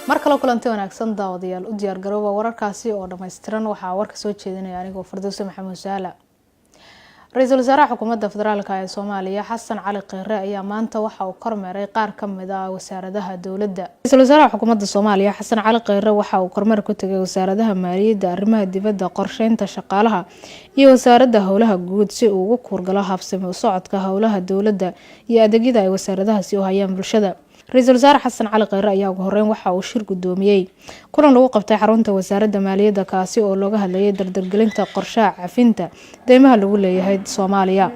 Mar kale kulanti wanaagsan, daawadayaal. U diyaar garooba wararkaasi oo dhammaystiran. Waxaa warka soo jeedinaya anigoo Fardowse Maxamuud Saala. Ra-iisul wasaaraha xukuumadda federaalka ee Soomaaliya, Xasan Cali Kheyre, ayaa maanta waxa uu kormeeray qaar ka mid ah wasaaradaha dowladda. Ra-iisul wasaaraha xukuumadda Soomaaliya, Xasan Cali Kheyre, waxa uu kormeer ku tegay wasaaradaha maaliyadda, arrimaha dibadda, qorsheynta, shaqaalaha iyo wasaaradda howlaha guud si uu ugu kuurgalo habsami u socodka howlaha dowladda iyo adeegyada ay wasaaradahaasi u hayaan bulshada. Ra-iisul wasaare Xasan Cali Kheyre ayaa ugu horeyn waxa uu shir gudoomiyey kulan lagu qabtay xarunta wasaaradda maaliyadda, kaasi oo looga hadlayay dardargelinta qorshaha cafinta deymaha lagu leeyahay Soomaaliya.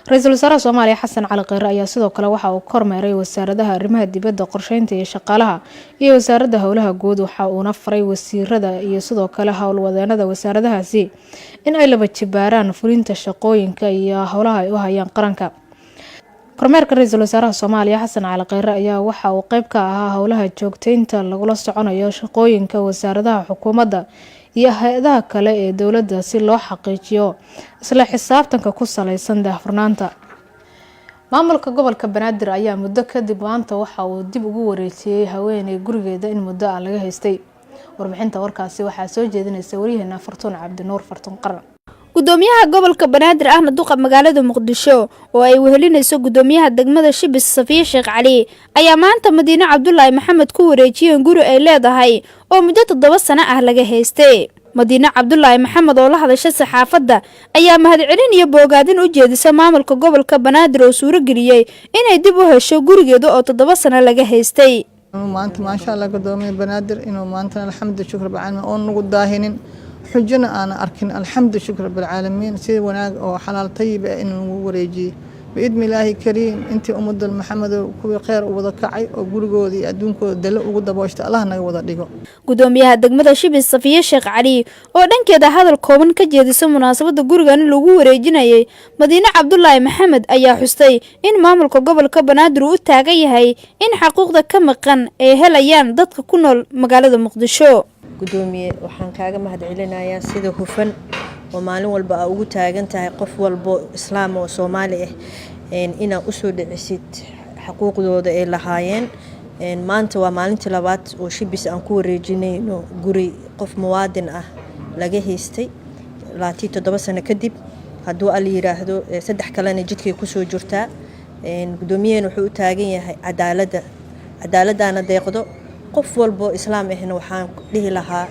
Ra-iisul wasaaraha Soomaaliya, Xasan Cali Kheyre, ayaa sidoo kale waxa uu kormeeray wasaaradaha arrimaha dibadda, qorsheynta iyo shaqaalaha iyo wasaaradda howlaha guud. Waxa uuna faray wasiirada iyo sidoo kale howlwadeenada wasaaradahaasi in ay laba jibaaraan fulinta shaqooyinka iyo howlaha ay u hayaan qaranka. Kormeerka ra-iisul wasaaraha Soomaaliya, Xasan Cali Kheyre, ayaa waxa uu qeyb ka ahaa howlaha joogteynta lagula soconayo shaqooyinka wasaaradaha xukuumadda iyo hay-adaha kale ee dowladda si loo xaqiijiyo isla xisaabtanka ku saleysan daahfurnaanta. Maamulka gobolka Banaadir ayaa muddo kadib maanta waxa uu dib ugu wareejiyey haweeney gurigeeda in muddo ah laga haystay. Warbixinta warkaasi waxaa soo jeedinaysa waryaheena Fartuun Cabdinuur, Fartuun Qaran. Gudoomiyaha gobolka Banaadir, ahna duqa magaalada Muqdisho, oo ay wehelinayso gudoomiyaha degmada Shibis, Safiye Sheekh Cali, ayaa maanta Madiine Cabdulaahi Maxamed ku wareejiyeen guri ay leedahay oo muddo 7 sano ah laga haystay. Madiine Cabdulaahi Maxamed oo la hadasha saxaafadda ayaa mahadcelin iyo boogaadin u jeedisa maamulka gobolka Banaadir oo suurageliyey inay dib u hesho gurigeeda oo 7 sano laga haystay. Maanta, maasha Allah, gudoomiya Banaadir inuu maantana, alxamdu shukr rabbilcaalamiin, oon nagu daahinin, xujona aana arkin, alxamdu shukr rabbilcaalamiin, si wanaag oo xalaal tayib ah inuu nagu wareejiyey biidni Illaahi kariim. Intii ummadda Maxamedow kuwii kheyr u wada kacay oo gurigooda iyo adduunkooda dalo ugu dabooshta, Allah naga wada dhigo. Gudoomiyaha degmada Shibis, Safiye Sheekh Cali, oo dhankeeda hadal kooban ka jeedisa munaasabada gurigan lagu wareejinayay Madiine Cabdulaahi Maxamed, ayaa xustay in maamulka gobolka Banaadir uu u taagan yahay in xaquuqda ka maqan ay helayaan dadka ku nool magaalada Muqdisho. Gudoomiye, waxaan kaaga mahad celinayaa sida hufan oo maalin walba aa ugu taagan tahay qof walbo islaam oo Soomaali ah inaa usoo dhicisid xaquuqdooda ay lahaayeen. Maanta waa maalintii labaad oo Shibis aan ku wareejinayno guri qof muwaadin ah laga haystay 27 sano kadib. Hadduu Alla yiraahdo, saddex kalena jidkay kusoo jirtaa. Gudoomiyaheen wuxuu u taagan yahay cadaaladda, cadaaladdaana deeqdo. Qof walbo islaam ahna waxaan dhihi lahaa,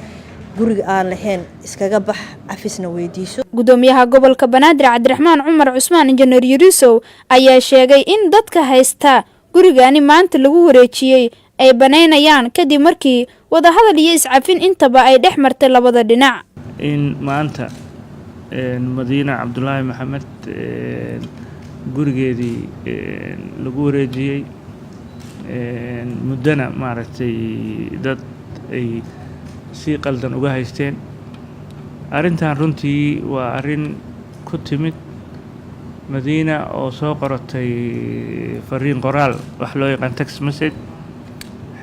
guriga aan lahayn iskaga bax, cafisna weydiiso. Gudoomiyaha gobolka Banaadir, Cabdiraxmaan Cumar Cusmaan Injineer Yariisow, ayaa sheegay in dadka haysta gurigani maanta lagu wareejiyey ay banaynayaan kadib markii wadahadal iyo iscafin intaba ay dhex martay labada dhinac. In maanta Madiina Cabdulaahi Maxamed gurigeedii lagu wareejiyey, muddana maaragtay dad ay si qaldan uga haysteen. Arrintan runtii waa arrin ku timid Madiina oo soo qoratay fariin qoraal, wax loo yaqaan text message.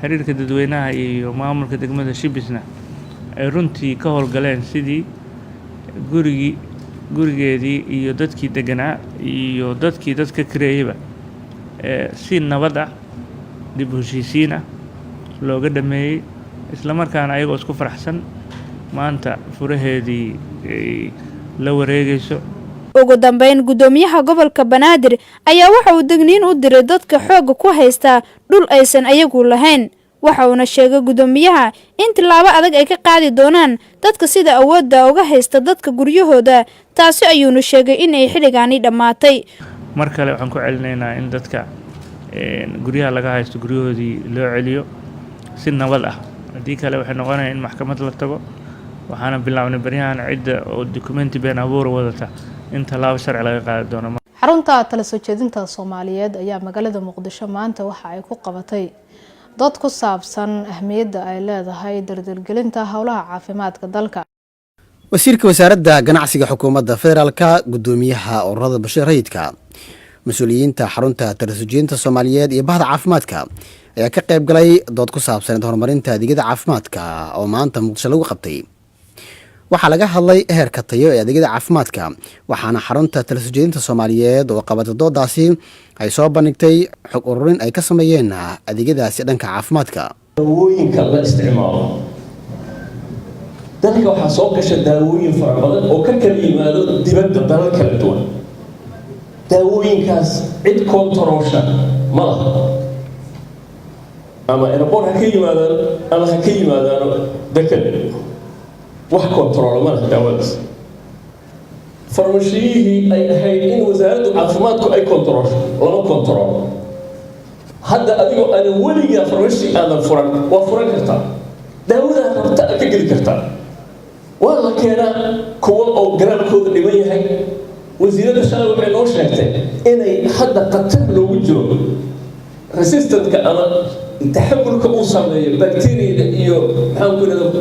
Xiriirka dadweynaha iyo maamulka degmada Shibisna ay runtii ka howlgaleen sidii gurigii, gurigeedii iyo dadkii deganaa iyo dadkii dadka kareeyeyba si nabad ah, dib u heshiisiin ah looga dhameeyey, isla markaana ayagoo isku faraxsan maanta furaheedii ay la wareegayso. Ugu dambeyn, gudoomiyaha gobolka Banaadir ayaa waxa uu degniin u diray dadka xoogga ku haysta dhul aysan ayagu lahayn. Waxa uuna sheegay gudoomiyaha in tillaabo adag ay ka qaadi doonaan dadka sida awoodda uga haysta dadka guryahooda. Taasi ayuuna sheegay in ay xilligaani dhammaatay. Mar kale waxaan ku celinaynaa in dadka guryaha laga haysto guryahoodii loo celiyo si nabad ah. Haddii kale, waxay noqonaya in maxkamad la tago. Waxaana bilaabnay baryahan cidda oo documenti been abuura wadata in tallaabo sharci laga qaadi doono. Xarunta tala soo jeedinta Soomaaliyeed ayaa magaalada Muqdisho maanta waxa ay ku qabatay dood ku saabsan ahmiyadda ay leedahay dardargelinta howlaha caafimaadka dalka. Wasiirka wasaaradda ganacsiga xukuumadda federaalka, gudoomiyaha ururada bulshada rayidka, mas-uuliyiinta xarunta talasoojeedinta Soomaaliyeed iyo bahda caafimaadka ayaa ka qayb galay dood ku saabsaneed horumarinta adeegyada caafimaadka oo maanta Muqdisho lagu qabtay. Waxaa laga hadlay heerka tayo ee adeegyada caafimaadka, waxaana xarunta talasoojeedinta Soomaaliyeed oo qabatay doodaasi ay soo bandhigtay xog ururin ay ka sameeyeen adeegyadaasi dhanka caafimaadka. Daawooyinka la isticmaalo dalka waxaa soo gasha daawooyin fara badan oo ka kala yimaado dibadda, dalal kala duwan. Daawooyinkaas cid kontaroosha ma laha, ama airport ha ka yimaadaan ama ha ka yimaadaano dekan, wax kontaroola ma laha daawadaas. Farmashiyihii ay ahayd in Wasaaraddu Caafimaadku ay kontaroosho lama kontaroolo. Hadda adigoo aanan weligaa farmashi aadan furan waa furan kartaa, daawadaa rabta aad ka geli kartaa. Waa la keenaa kuwa oo garaamkooda dhiman yahay. Wasiiradda shalay waxay noo sheegtay inay hadda khatar loogu jiro resistantka ama taxamulka uu sameeyo bacteriada iyo, maxaan ku idhahda,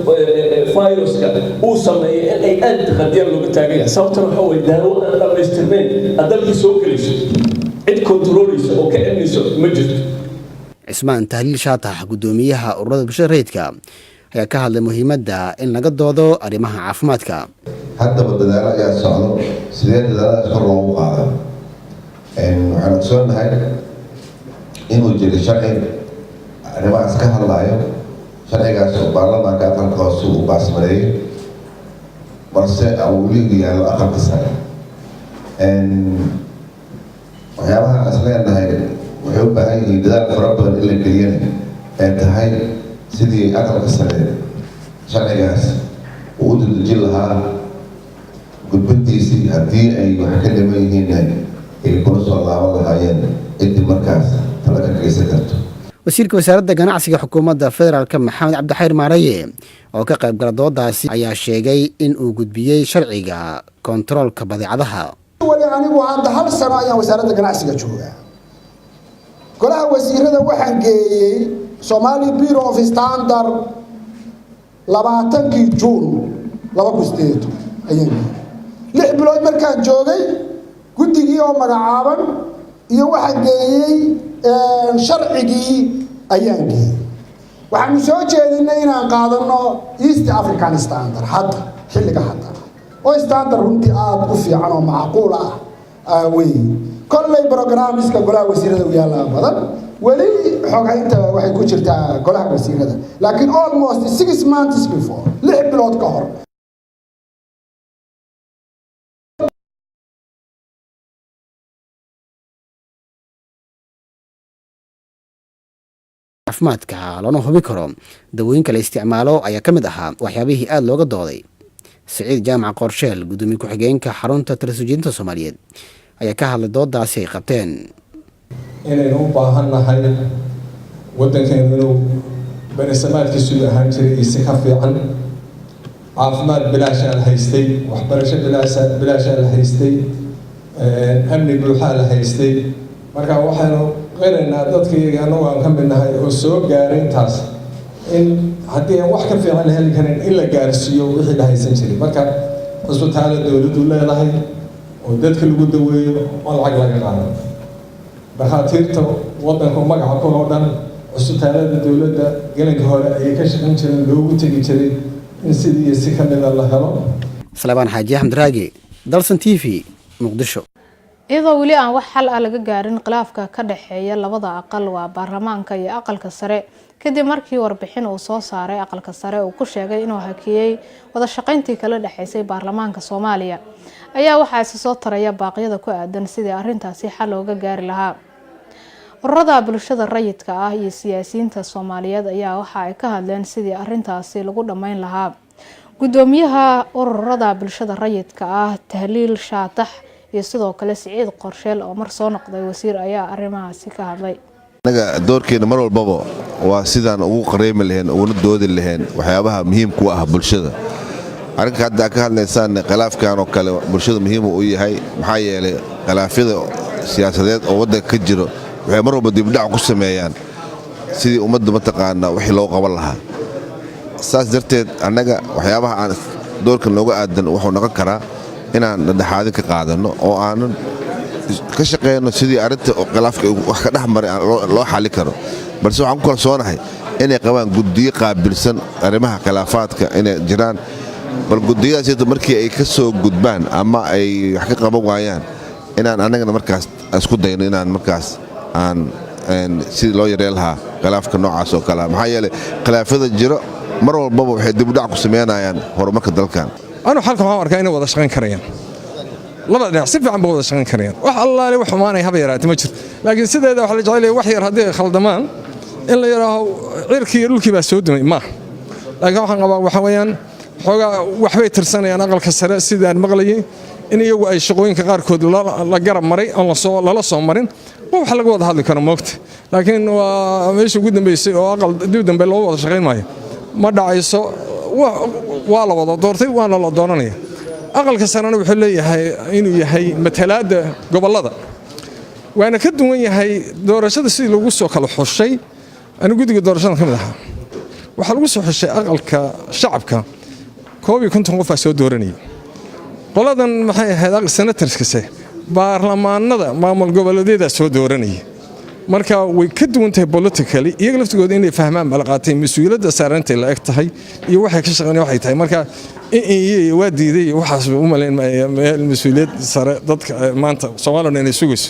viruska uu sameeyo, in ay aad qadiyaan looga taagan yahay. Sababtan waxaa waye daawo aan dhammaystirnayn aad dalkii soo gelayso, cid kontroolaysa oo ka celinayso ma jirto. Cismaan Tahliil Shaatax, guddoomiyaha ururada bulshada rayidka, ayaa ka hadlay muhiimadda in laga doodo arrimaha caafimaadka. Haddaba dadaalo ayaa socdo. Sidee dadaaladaas kor loogu qaada? Waxaan ogsoonahay inuu jiro sharci arrimahaas ka hadlayo, sharcigaas oo baarlamaanka aqalka hoose uu baasmareeyey, balse weli yaallo aqalka sare. Waxyaabaha is leenahay waxay u baahan yihiin dadaal fara badan in la geliyana ay tahay sidii aqalka sare sharcigaas uu u dedejin lahaa gudbintiisii, haddii ay wax ka dhiman yihiinna ay kula soo laaban lahaayeen ciddii markaas tala ka geysan karto. Wasiirka Wasaaradda Ganacsiga Xukuumadda Federaalk, Maxamed Cabdixayr Maaraye, oo ka qayb gala doodaasi, ayaa sheegay in uu gudbiyey sharciga kontaroolka badeecadaha. Weli anigu hadda hal sano ayaan Wasaaradda Ganacsiga joogaa. Golaha Wasiirada waxaan geeyey Somali Bureau of Standard 20-kii Juun 2018 ayaan geeyey. 6 bilood markaan joogay, guddigii oo magacaaban iyo waxaan geeyey sharcigii ayaan geeyey. Waxaanu soo jeedinay inaan qaadano East African Standard hadda, xilliga hadda, oo standard runtii aada u fiican oo macquul ah wey. Kolley programmiska golaha wasiirada u yaallaa badan, weli xoghaynta waxay ku jirtaa golaha wasiirada, laakiin almost 6 months before, 6 bilood ka hor. Caafimaadka loona hubi karo dawooyinka la isticmaalo ayaa ka mid ahaa waxyaabihii aada looga dooday. Siciid Jaamac Qorsheel, gudoomiye ku-xigeenka xarunta tala-sujeedinta Soomaaliyeed, ayaa ka hadlay doodaasi ay qabteen. Inaynu u baahan nahay waddankeenu inuu berisamaadkiisu ahaan jiray iyo si ka fiican. Caafimaad bilaashaa la haystay, waxbarasho bilaashaa la haystay, amni buuxaa la haystay. Marka waxaynu qiraynaa dadka iyaga annagu aan ka mid nahay oo soo gaaray intaas in haddii aan wax ka fiican la heli karin, in la gaarsiiyo wixii la haysan jiray. Marka cusbitaalo dowladdu leedahay oo dadka lagu daweeyo oo lacag laga qaado, dhakhaatiirta waddanka magaca kul oo dhan cusbitaalada dowladda gelinka hore ayay ka shaqayn jireen, loogu tegi jiray, in sidii iyo si ka mida la helo. Salebaan Xaaji Axmed Raagi, Dalsan TV, Muqdisho. Iyadoo weli aan wax xal ah laga gaarin khilaafka ka dhexeeya labada aqal, waa baarlamaanka iyo Aqalka Sare, kadib markii warbixin uu soo saaray Aqalka Sare uu ku sheegay inuu hakiyey wada shaqeyntii kala dhexeysay baarlamaanka Soomaaliya, ayaa waxaa isa soo taraya baaqyada ku aadan sidii arrintaasi xal looga gaari lahaa. Ururada bulshada rayidka ah iyo siyaasiyiinta Soomaaliyeed ayaa waxa ay ka hadleen sidii arrintaasi lagu dhammeyn lahaa. Gudoomiyaha ururada bulshada rayidka ah, Tahliil Shaatax, iyo sidoo kale Siciid Qorsheel oo mar soo noqday wasiir, ayaa arrimahaasi ka hadlay. Anaga doorkeena mar walbaba waa sidaan ugu qareemi lahayn, uguna doodi lahayn waxyaabaha muhiimku ah bulshada. Arrinka hadda ka hadlaysaan, khilaafkan oo kale, bulshada muhiim u yahay, maxaa yeelay khilaafyada siyaasadeed oo waddanka ka jiro waxay mar walba dibdhac ku sameeyaan sidii ummadda mataqaana wixii loo qaban lahaa. Saas darteed annaga waxyaabaha aan doorkan looga aadan wuxuu noqon karaa inaan dhexdhexaadin ka qaadanno oo aanan ka shaqeyno sidii arrinta khilaafka wax ka dhex maray loo xali karo. Balse waxaan ku kalsoonahay inay qabaan guddiyo qaabilsan arrimaha khilaafaadka inay jiraan. Bal gudiyadaas markii ay ka soo gudbaan ama ay wax ka qaban waayaan, inaan annagana markaas isku dayno inaan markaas aan sidii loo yareen lahaa. Khilaafka noocaas oo kalea, maxaa yeelay khilaafyada jiro mar walbaba waxay dibudhac ku sameynayaan horumarka dalkan. Anu xalka waxaan arkaa inay wada shaqayn karayaan labada dhinac, si fiican ba wada shaqayn karayaan. Wax allaale wax xumaanaya haba yaraate ma jirto, laakiin sideeda waxa la jecel yahay wax yar haddii ay khaldamaan in la yidhaaho cirkii iyo dhulkii baa soo dumay maaha. Laakiin waxaan qabaa waxa weeyaan xoogaa waxbay tirsanayaan aqalka sare, sidaan maqlayay, in iyagu ay shaqooyinka qaarkood la garab maray oon lala soo marin. Waa wax laga wada hadli karo moogta, laakiin waa meesha ugu dambeysay oo aqal dib dambe loo wada shaqayn maayo, ma dhacayso. Waa la wada doortay, waana la dooranaya. Aqalka sarena wuxuu leeyahay inuu yahay matalaadda gobollada, waana ka duwan yahay doorashada sidii lagu soo kala xushay. Anigu guddiga doorashada ka mid ahaa. Waxaa lagu soo xushay aqalka shacabka 51 qofaa soo dooranayay. Qoladan maxay ahayd senatorskase baarlamaanada maamul goboleedyada soo dooranaya. Marka way ka duwan tahay politically. Iyaga laftigooda inay fahmaan bala qaatay mas-uuliyadda saarantay la eg tahay iyo waxay ka shaqeyn waxay tahay. Marka in waa diiday waxaas u malayn maya meel mas-uuliyad sare dadka maanta Soomaaliya inay sugayso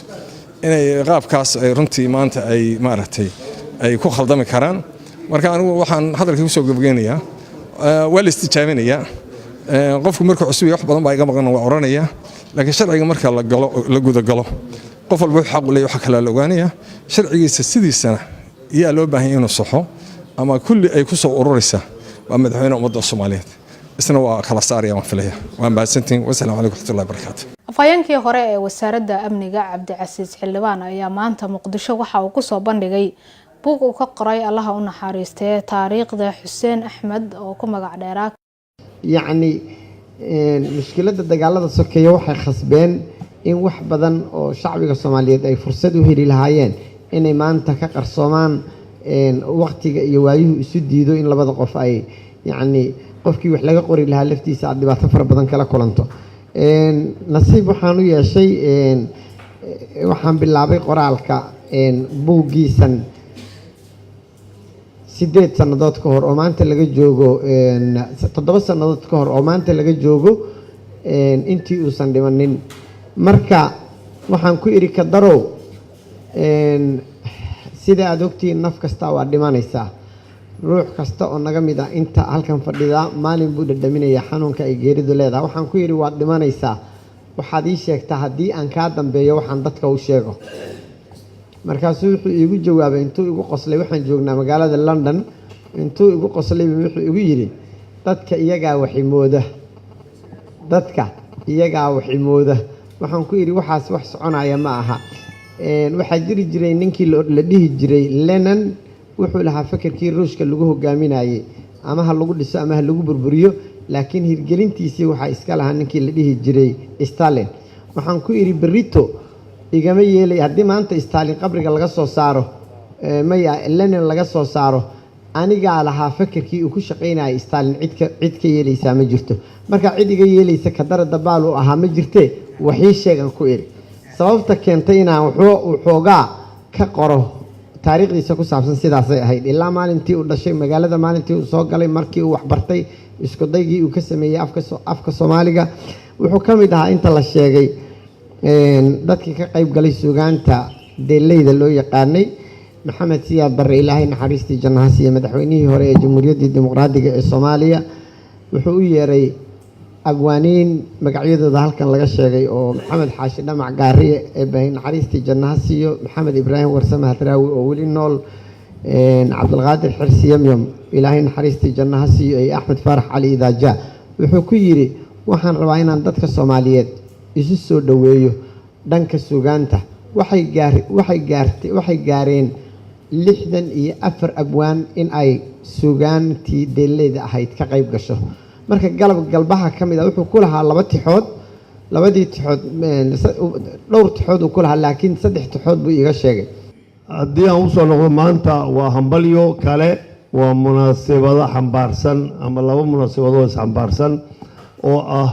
inay qaabkaas ay runtii maanta ay maaragtay ay ku khaldami karaan. Marka anigu waxaan hadalka kusoo gabageynayaa, waa la istijaabinayaa. Qofku markuu cusub yahay wax badan baa iga maqan waa oranaya, laakiin sharciga marka la galo, la gudagalo, qof walba wuxuu xaq u leeyahay waxa kale la ogaanaya. Sharcigiisa sidiisana yaa loo baahan yahay inuu saxo ama kulli ay ku soo ururaysaa waa madaxweyne ummadda Soomaaliyeed, isna waa kala saaraya waan filaya. Waan mahadsantihiin. Wasalaamu calaykum waraxmatullahi wabarakaatu. Afhayeenkii hore ee wasaaradda amniga Cabdicasiis Xildhibaan ayaa maanta Muqdisho waxa uu kusoo bandhigay buug uu ka qoray, Allaha u naxariistee, taariikhda Xuseen Axmed oo ku magac dheeraa. Yacni mushkiladda dagaalada sokeeye waxay khasbeen in wax badan oo shacbiga Soomaaliyeed ay fursad u heli lahaayeen inay maanta ka qarsoomaan, waqtiga iyo waayuhu isu diido in labada qof ay yacni qofkii wax laga qori lahaa laftiisa aad dhibaato fara badan kala kulanto. Nasiib waxaan u yeeshay, waxaan bilaabay qoraalka buuggiisan 8 sannadood ka hor oo maanta laga joogo, 7 sannadood ka hor oo maanta laga joogo, intii uusan dhimanin. Marka waxaan ku idhi, "Kadarow, sida aada ogtihiin naf kasta waa dhimanaysaa. Ruux kasta oo naga mid ah inta halkan fadhidaa maalin buu dhadhaminayaa xanuunka ay geeridu leedahay." Waxaan ku yidhi, "Waad dhimanaysaa. Waxaad ii sheegtaa haddii aan kaa dambeeyo waxaan dadka u sheego." Markaasuu wuxuu iigu jawaabay intuu igu qoslay, waxaan joognaa magaalada London, intuu igu qoslayba wuxuu igu yidhi, "Dadka iyagaa waximooda, dadka iyagaa waximooda." Waxaan ku yidhi, "Waxaas wax soconaya ma aha." Waxaa jiri jiray ninkii la dhihi jiray Lenin. Wuxuu lahaa fekerkii Ruushka lagu hogaaminayey, ama ha lagu dhiso ama ha lagu burburiyo, laakiin hirgelintiisii waxaa iska lahaa ninkii la dhihi jiray Stalin. Waxaan ku idhi, "Berito igama yeelay haddii maanta Stalin qabriga laga soo saaro, maya, Lenin laga soo saaro, anigaa lahaa fekerkii uu ku shaqaynayay Stalin, cidka cid ka yeelaysaa ma jirto. Marka cid iga yeelaysa Kadara Dabaal uu ahaa ma jirtee, waxii sheegan." Ku idhi, sababta keentay inaan wuxoogaa ka qoro taariikhdiisa ku saabsan sidaasay ahayd, ilaa maalintii uu dhashay, magaalada maalintii uu soo galay, markii uu waxbartay, isku daygii uu ka sameeyey afka Soomaaliga. Wuxuu ka mid ahaa inta la sheegay dadkii ka qayb galay suugaanta deeleyda loo yaqaanay. Maxamed Siyaad Barre, Ilaahay naxariistii jannaha siiya, madaxweynihii hore ee Jamhuuriyaddii Dimuqraadiga ee Soomaaliya, wuxuu u yeeray abwaaniin magacyadooda halkan laga sheegay oo Maxamed Xaashi Dhamac Gaariye, ee naxariistii jannaha siiyo, Maxamed Ibraahim Warsame Hadraawi oo weli nool, Cabdulqaadir Xirsi Yamyam, Ilaahay naxariistii jannaha siiyo, iyo Axmed Faarax Cali Idaaja. Wuxuu ku yidhi, "Waxaan rabaa inaan dadka Soomaaliyeed isu soo dhoweeyo dhanka suugaanta." Waxay gaar waxay gaartay, waxay gaareen 64 abwaan in ay suugaantii deeleyda ahayd ka qayb gasho. Marka galab galbaha ka mid a wuxuu ku lahaa laba tixood, labadii tixood, dhowr tixood uu ku lahaa, laakiin saddex tixood buu iiga sheegay. Haddii aan usoo noqdo, maanta waa hambalyo kale, waa munaasabado xambaarsan ama laba munaasabadoo isxambaarsan oo ah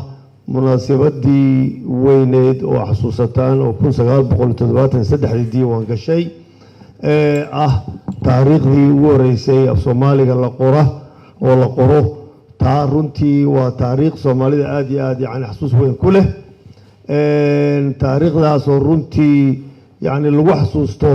munaasabadii weyneyd oo xasuusataan oo 1973-dii diiwaan gashay ee ah taariikhdii ugu horeysay af Soomaaliga la qora oo la qoro. Taa runtii waa taariikh Soomaalida aada iyo aada yani xasuus weyn ku leh, taariikhdaasoo runtii yani lagu xasuusto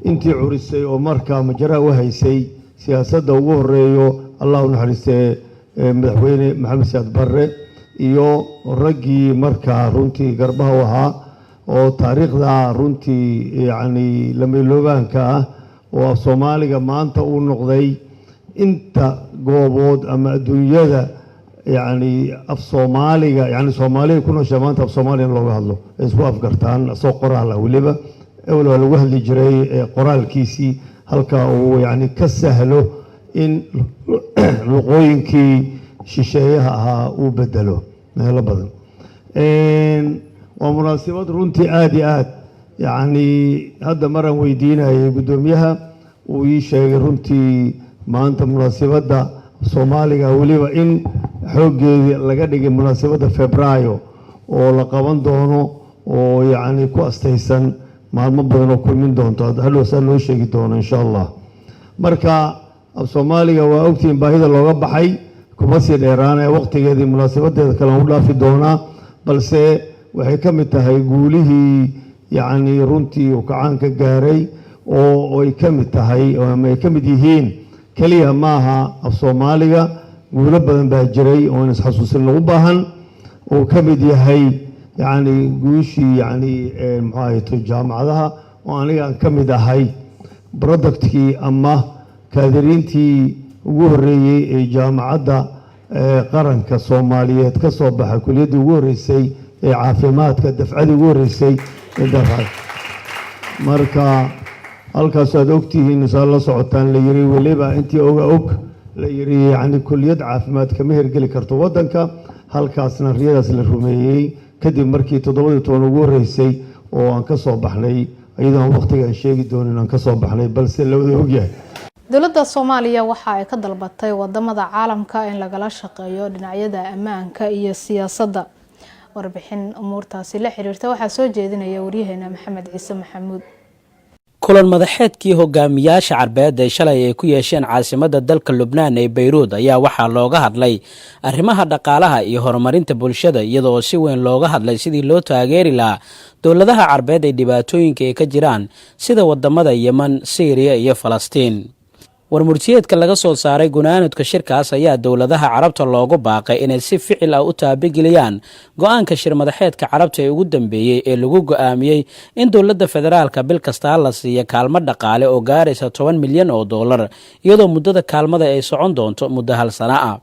Intii curisay oo markaa majaraha u haysay siyaasadda ugu horeeyo, Allah u naxariistee, Madaxweyne Maxamed Siyaad Barre iyo raggii markaa runtii garbaha u ahaa oo taariikhda runtii yacni lameyloobaanka ah oo Af Soomaaliga maanta uu noqday inta goobood ama adduunyada, yacni Af Soomaaliga, yacni Soomaaliga ku nooshaa maanta Af Soomaaliya in looga hadlo ay isku afgartaan soo qoraal ah. Weliba ewel waa lagu hadli jiray qoraalkiisii, halka uu yacni ka sahlo in luqooyinkii shisheeyaha ahaa uu bedelo meelo badan. Waa munaasabad runtii aada iyo aad, yacni hadda maraan weydiinayay guddoomiyaha uu ii sheegay runtii maanta munaasabadda Soomaaliga weliba in xooggeedii laga dhigay munaasabadda Febraayo oo la qaban doono oo yacni ku astaysan maalmo badan oo kulmin doonto, hadhow saa noo sheegi doono insha Allah. Marka Af Soomaaliga waa ogtihiin baahida looga baxay, kuma sii dheeraanaya, waqtigeedii munaasabadeeda kale aan u dhaafi doonaa, balse waxay ka mid tahay guulihii yacni runtii uu kacaanka gaaray oo ay ka mid tahay ama ay ka mid yihiin. Keliya maaha Af Soomaaliga, guulo badan baa jiray oo in isxasuusin lagu baahan, uu ka mid yahay yacni guushii yacni muxuu ahayto jaamacadaha oo aniga aan ka mid ahay productkii ama kaadiriintii ugu horreeyey ee Jaamacadda Qaranka Soomaaliyeed ka soo baxay, kuliyaddii ugu horreysay ee caafimaadka, dafcadii ugu horreysay ee dafcad. Marka halkaas aad ogtihiin, saa la socotaan, la yiri weliba intii oga og la yiri yacni kuliyad caafimaad kama hirgeli karto waddanka, halkaasna riyadaas la rumeeyey kadib markii 17 ugu horreysay oo aan ka soo baxnay, iyadoo aan waqtiga aan sheegi doonin aan ka soo baxnay, balse la wada ogyahay. Dowladda Soomaaliya waxa ay ka dalbatay wadamada caalamka in lagala shaqeeyo dhinacyada ammaanka iyo siyaasadda. Warbixin umuurtaasi la xiriirta waxaa soo jeedinaya waryaheena Maxamed Ciise Maxamuud. Kulan madaxeedkii hogaamiyaasha Carbeed ee shalay ay ku yeesheen caasimadda dalka Lubnaan ee Bayruud ayaa waxaa looga hadlay arrimaha dhaqaalaha iyo horumarinta bulshada, iyadoo si weyn looga hadlay sidii loo taageeri lahaa dowladaha Carbeed ee dhibaatooyinka ay ka jiraan, sida wadamada Yeman, Syriya iyo Falastiin. Warmurtiyeedka laga soo saaray gunaanadka shirkaas ayaa dowladaha Carabta loogu baaqay inay si ficil ah u taabageliyaan go-aanka shirmadaxeedka Carabta ee ugu dambeeyey ee lagu go-aamiyey in dowladda federaalka bil kastaa la siiya kaalmo dhaqaale oo gaaraysa 10 milyan oo dollar, iyadoo muddada kaalmada ay socon doonto muddo hal sana ah.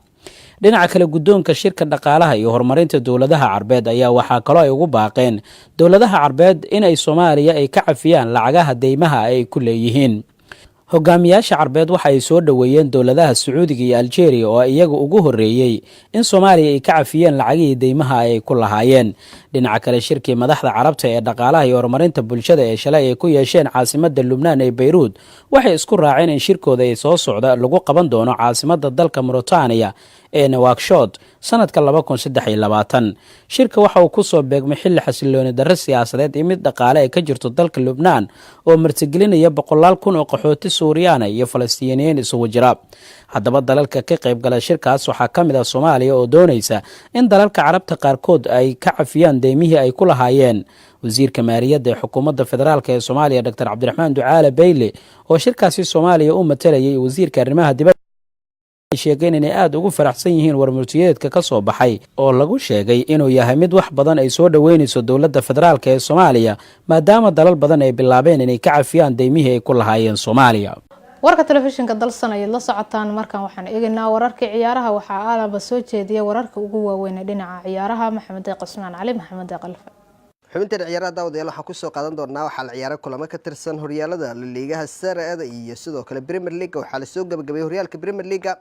Dhinaca kale, guddoonka shirka dhaqaalaha iyo horumarinta dowladaha Carbeed ayaa waxaa kaloo ay ugu baaqeen dowladaha Carbeed inay Soomaaliya ay ka cafiyaan lacagaha deymaha ay ku leeyihiin. Hogaamiyaasha Carbeed waxa ay soo dhoweeyeen dowladaha Sacuudiga iyo Aljeeriya oo iyaga ugu horreeyey in Soomaaliya ay ka cafiyeen lacagihii deymaha ay ku lahaayeen. Dhinaca kale, shirkii madaxda Carabta ee dhaqaalaha iyo horumarinta bulshada ee shalay ay ku yeesheen caasimadda Lubnaan ee Bayruud waxay isku raaceen in shirkooda ay soo socda lagu qaban doono caasimadda dalka Mauritaniya ee Nawakshod sanadka 2023. Shirka waxa uu kusoo beegmay xilli xasilooni darro siyaasadeed iyo mid dhaqaale ay ka jirto dalka Lubnaan oo martigelinaya boqolaal kun oo qaxooti Suuriyaana iyo Falastiiniyiin isugu jira. Haddaba, dalalka ka qayb gala shirkaas waxaa ka mid ah Soomaaliya oo doonaysa in dalalka Carabta qaarkood ay ka cafiyaan deymihii ay ku lahaayeen. Wasiirka maaliyadda ee xukuumadda federaalka ee Soomaaliya, Doctor Cabdiraxmaan Ducaale Beyle, oo shirkaasi Soomaaliya u matalayay, wasiirka arrimaha dibadda sheegeen inay aada ugu faraxsan yihiin warmurtiyeedka ka soo baxay oo lagu sheegay inuu yahay mid wax badan ay soo dhoweynayso dowladda federaalka ee Soomaaliya, maadaama dalal badan ay bilaabeen inay ka cafiyaan deymihii ay ku lahaayeen Soomaaliya. Warka telefishinka Dalsan ayaad la socotaan. Markan waxaan eegaynaa wararkii ciyaaraha. Waxaa aalaba soo jeediya wararka ugu waaweyn ee dhinaca ciyaaraha Maxamed Deeq Cusmaan Cali, Maxamed Deeq Alfa. Xubintan ciyaaraha, daawadayaal, waxaan kusoo qaadan doonaa waxaa la ciyaaray kulamo ka tirsan horyaalada Laliigaha, Serie A-da iyo sidoo kale Premier League. Waxaa lasoo gabagabeeyey horyaalka Premier League-a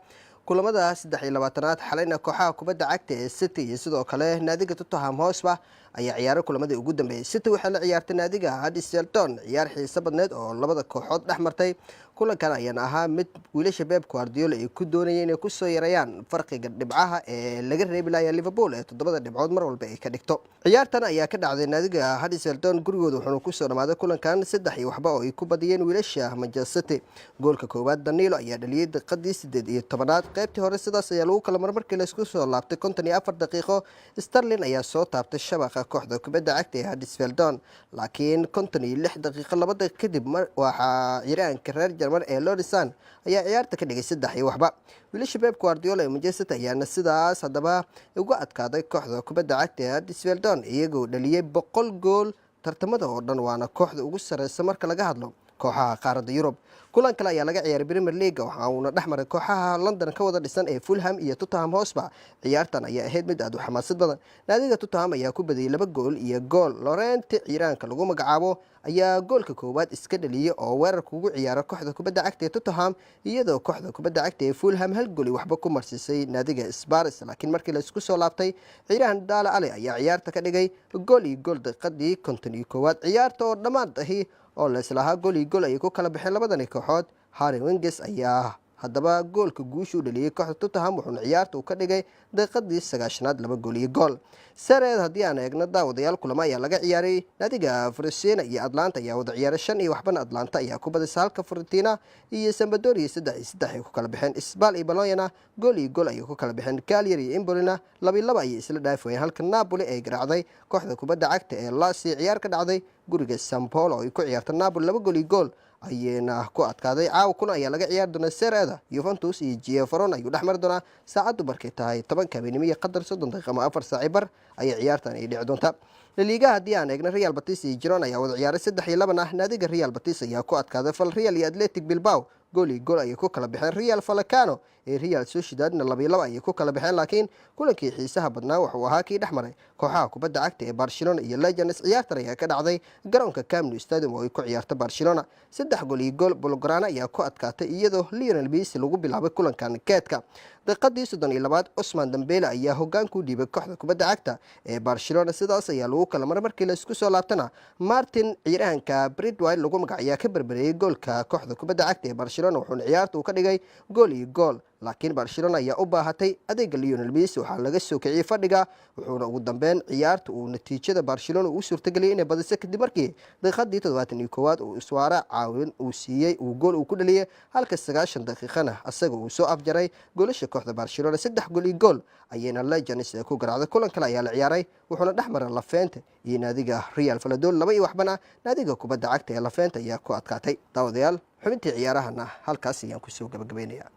kulamada 23aad. Xalayna kooxaha kubadda cagta ee City iyo sidoo kale naadiga Tottenham Hotspur ayaa ciyaaray kulamadii ugu dambeeyey. City waxay la ciyaartay naadiga Huddersfield Town, ciyaar xiiso badneed oo labada kooxood dhex martay. Kulankan ayaana ahaa mid wiilasha Pep Guardiola ay ku doonayeen inay kusoo yareeyaan farqiga dhibcaha ee laga reebi laaya Liverpool ee toddobada dhibcood mar walba ay ka dhigto. Ciyaartan ayaa ka dhacday naadiga Huddersfield Town gurigooda, wuxuuna kusoo dhamaaday kulankan 3-0 oo ay ku badiyeen wiilasha Manchester City. Goolka koowaad Danilo ayaa dhaliyey daqiiqadii 18aad. Qaybtii hore sidaas ayaa lagu kala marmarkii laisku soo laabtay 54 daqiiqo, Sterling ayaa soo taabtay shabaqa. kooxda kubadda cagta ee Huddersfield Town, laakiin 56 daqiiqo 2 daqiiq kadib waxaa ciyaaryahanka reer Jarmal ee Lorisan ayaa ciyaarta ka dhigay 3-0. Wiilasha Pep Guardiola ee Manchester ayaana sidaas haddaba uga adkaaday kooxda kubadda cagta ee Huddersfield Town, iyagoo dhaliyay 100 gool tartamada oo dhan, waana kooxda ugu sareysa marka laga hadlo kooxaha qaaradda Yurub. Kulan kale ayaa laga ciyaaray Premier League, waxa uuna dhex maray kooxaha London ka wada dhisan ee Fulham iyo Tottenham Hotspur. Ciyaartan ayaa ahayd mid aad u xamaasad badan. Naadiga Tottenham ayaa ku badiyay 2 gool iyo gool. Llorente ciiraanka lagu magacaabo ayaa goolka koowaad iska dhaliyay oo weerarka ugu ciyaara kooxda kubadda cagta ee Tottenham, iyadoo kooxda kubadda cagta ee Fulham hal gool iyo waxba ku marsiisay naadiga Spurs. Laakiin markii la isku soo laabtay, ciirahan Dele Alli ayaa ciyaarta ka dhigay 1-1 daqiiqadii 51aad. Ciyaarta oo dhammaad ahi oo la islahaa 1-1 ayay ku kala baxeen labadani kooxood, Harry Winks ayaa haddaba goolka guusha u dhaliyey kooxda Tottenham, wuxuuna ciyaarta uu ka dhigay daqiiqadii 90aad 2-1. Serie A haddii aan eegno, daawadayaal, kulamo ayaa laga ciyaaray. Naadiga Frosinone iyo Atalanta ayaa wada ciyaaray, 5-0na Atalanta ayaa ku badisay, halka Fiorentina iyo Sampdoria 3-3 ay ku kala baxeen. Spal iyo Bolognana 1-1 ayay ku kala baxeen. Cagliari iyo Empolina 2-2 ayay isla dhaafi wayeen, halka Napoli ay garaacday kooxda kubadda cagta ee Lazio. Ciyaar ka dhacday guriga San Paolo oo ay ku ciyaarta Napoli, 2-1 ayayna ku adkaaday. Caawa kuna ayaa laga ciyaari doonaa Serie A-da. Juventus iyo Chievo Verona ayuu dhex mari doonaa, saacaddu markay tahay 10-ka habeenimo iyo qadar 30 daqiiqa ama 4 saaci bar ayay ciyaartan ay dhici doontaa. La Liga haddii aan eegna, Real Betis iyo Girona ayaa wada ciyaaray, 3-2 ah naadiga Real Betis ayaa ku adkaaday. Villarreal iyo Athletic Bilbao 1-1 ayay ku kala baxeen. Rayo Vallecano ee Real Sociedadna 2-2 ayay ku kala baxeen. Laakiin kulankii xiisaha badnaa wuxuu ahaa kii dhex maray kooxaha kubadda cagta ee Barcelona iyo Leganes. Ciyaartan ayaa ka dhacday garoonka Camp Nou Stadium oo ay ku ciyaarta Barcelona. 3-1 Blaugrana ayaa ku adkaatay, iyadoo Lionel Messi lagu bilaabay kulankan keedka. Daqiiqadii 32aad Ousmane Dembele ayaa hogaanku dhiibay kooxda kubadda cagta ee Barcelona. Sidaas ayaa lagu kala maray. Markii laisku soo laabtana, Martin ciyaaryahanka Braithwaite lagu magac ayaa ka berbereyey goolka kooxda kubadda cagta ee Barcelona, wuxuuna ciyaarta uu ka dhigay 1-1. Laakiin Barcelona ayaa u baahatay adeega Lionel Messi. Waxaa laga soo kiciyey fadhiga, wuxuuna ugu dambeyn ciyaarta uu natiijada Barcelona uu suurtageliyay inay badiso, kadib markii daqiiqadii 71aad uu Suarez caawin uu siiyey uu gool uu ku dhaliyey, halka 90 daqiiqana asaga uu soo afjaray goolasha kooxda Barcelona. 3-1 ayayna Leganes ku garaacday. Kulan kale ayaa la ciyaaray, wuxuuna dhex maray Levante iyo naadiga Real Valladolid. 2-0na naadiga kubadda cagta ee Levante ayaa ku adkaatay. Daawadayaal, xubintii ciyaarahana halkaas ayaan kusoo gabagabeynaya.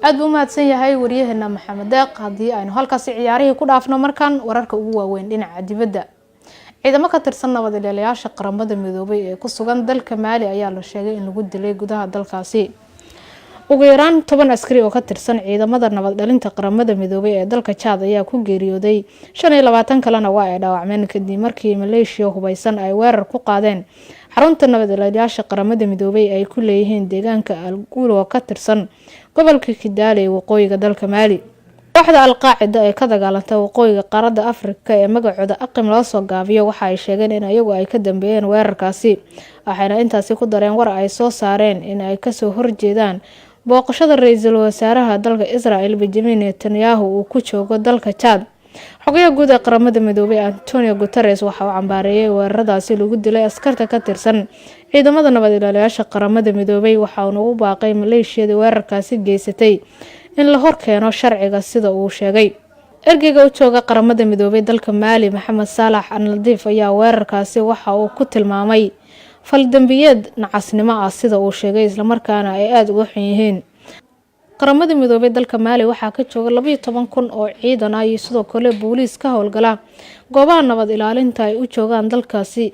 Aada buu umahadsan yahay wariyaheena Maxamed Deeq. Haddii aynu halkaasi ciyaarihii ku dhaafno, markan wararka ugu waaweyn dhinaca dibadda. Ciidamo ka tirsan nabad ilaaliyaasha Qaramada Midoobay ee ku sugan dalka Maali ayaa la sheegay in lagu dilay gudaha dalkaasi. Ugu yaraan 10 askari oo ka tirsan ciidamada nabad dhalinta Qaramada Midoobay ee dalka Jaad ayaa ku geeriyooday, 25 kalena waa ay dhaawacmeen, kadib markii maleeshiya hubeysan ay weerar ku qaadeen xarunta nabad ilaaliyaasha Qaramada Midoobay ay ku leeyihiin deegaanka Alguul oo ka tirsan gobolka Kidaale ee waqooyiga dalka Maali. Kooxda Al-Qaacida ee ka dagaalanta waqooyiga qaaradda Afrika ee magacooda AQIM loo soo gaabiyo waxa ay sheegeen in iyagu ay ka dambeeyeen weerarkaasi, waxayna intaasi ku dareen war ay soo saareen in ay kasoo horjeedaan booqashada ra-iisul wasaaraha dalka Israel Benjamin Netanyahu uu ku joogo dalka Jaad. Xogayaha guud ee Qaramada Midoobay Antonio Guterres waxa uu cambaareeyay weeraradaasi lagu dilay askarta ka tirsan ciidamada nabad ilaaliyaasha Qaramada Midoobay, waxa uuna u baaqay maleeshiyadii weerarkaasi geysatay in la horkeeno sharciga, sida uu sheegay. Ergeyga u jooga Qaramada Midoobay dalka Maali, Maxamed Saalax Annadiif, ayaa weerarkaasi waxa uu ku tilmaamay faldambiyeed nacasnimo ah, sida uu sheegay, islamarkaana ay aada uga xun yihiin. Qaramada Midoobay dalka Maali waxaa ka jooga 12,000 oo ciidan ah iyo sidoo kale booliis ka howlgala goobaha nabad ilaalinta ay u joogaan dalkaasi,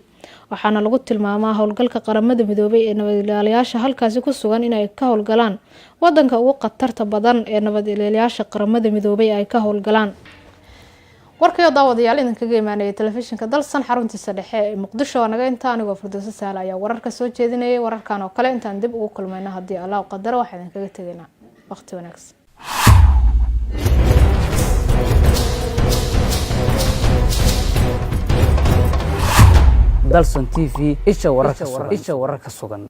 waxaana lagu tilmaamaa howlgalka Qaramada Midoobay ee nabad ilaaliyaasha halkaasi ku sugan inay ka howlgalaan wadanka ugu khatarta badan ee nabad ilaaliyaasha Qaramada Midoobay ay ka howlgalaan. Warkayo daawadayaal idinkaga imaanaya telefishinka Dalsan xaruntiisa dhexe ee Muqdisho waa naga inta. Anigoo Firdowso Saala ayaa wararka soo jeedinayay. Wararkan oo kale intaan dib ugu kulmayno, haddii Allah u qadaro, waxaa idinkaga tegaynaa waqti wanaagsan. Dalsan TV, isha wararka sugan.